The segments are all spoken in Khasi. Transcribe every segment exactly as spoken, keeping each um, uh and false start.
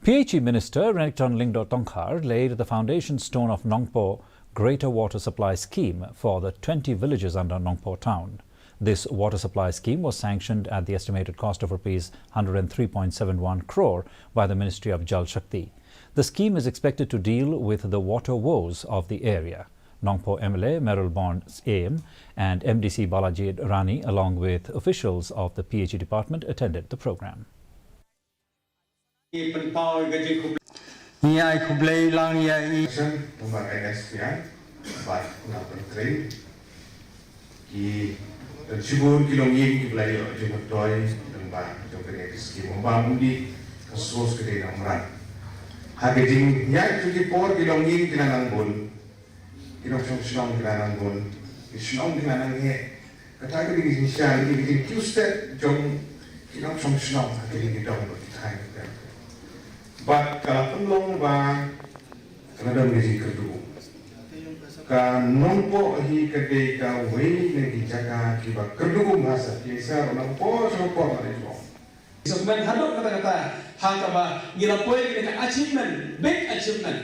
P H E Minister Renikton Lyngdoh Tongkhar laid the foundation stone of Nongpoh Greater Water Supply Scheme for the twenty villages under Nongpoh Town. This water supply scheme was sanctioned at the estimated cost of rupees one hundred three point seven one crore by the Ministry of Jal Shakti. The scheme is expected to deal with the water woes of the area. Nongpoh M L A Mayralborn Syiem and M D C Balajied Rani, along with officials of the P H E department, attended the program. Ngi ai khublei lang ïa i. Shan, kumba ka S P I, bad kumba ka train. Ki, dan shibun ki longïing ki ba la ïoh jingmyntoi, dan ba, jong kane ka skim. Kumba mudi, ka source ka dei na Umrang. Ha ka jingïaid jong ki por ki longïing ki la nang bun. Ki nongshong shnong ki la nang bun, ki shnong ki la nang heh. Kata ka dei ka jingshisha, ka dei ka jingkiew stet jong ki nongshong shnong, ha ka dei ka dong bad ki thaiñ. Bad ka la pynlong ba ka la don ka jingkyrduh. Ka Nongpoh hi ka dei kawei na ki jaka kiba kyrduh bha, ki sa ruh na ka por sha ka por la dei jong. Sa kmen haduh katta katta, ha kaba ngi la poi kane ka achievement, big achievement.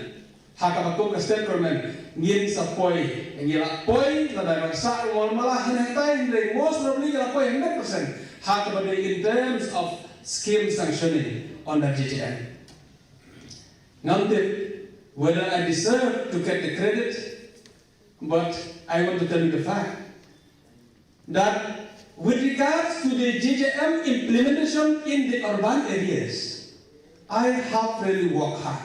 Ha kaba kum ka state government ngin sa poi, ngi la poi, lada ngi sah ruh ngim lah hynrei hynrei most probably ngi la poi hundred percent. Ha kaba dei in terms of scheme sanctioning under J J M. Ngam tip whether I deserve to get the credit, but I want to tell you the fact that with regards to the J J M implementation in the urban areas, I have really worked hard.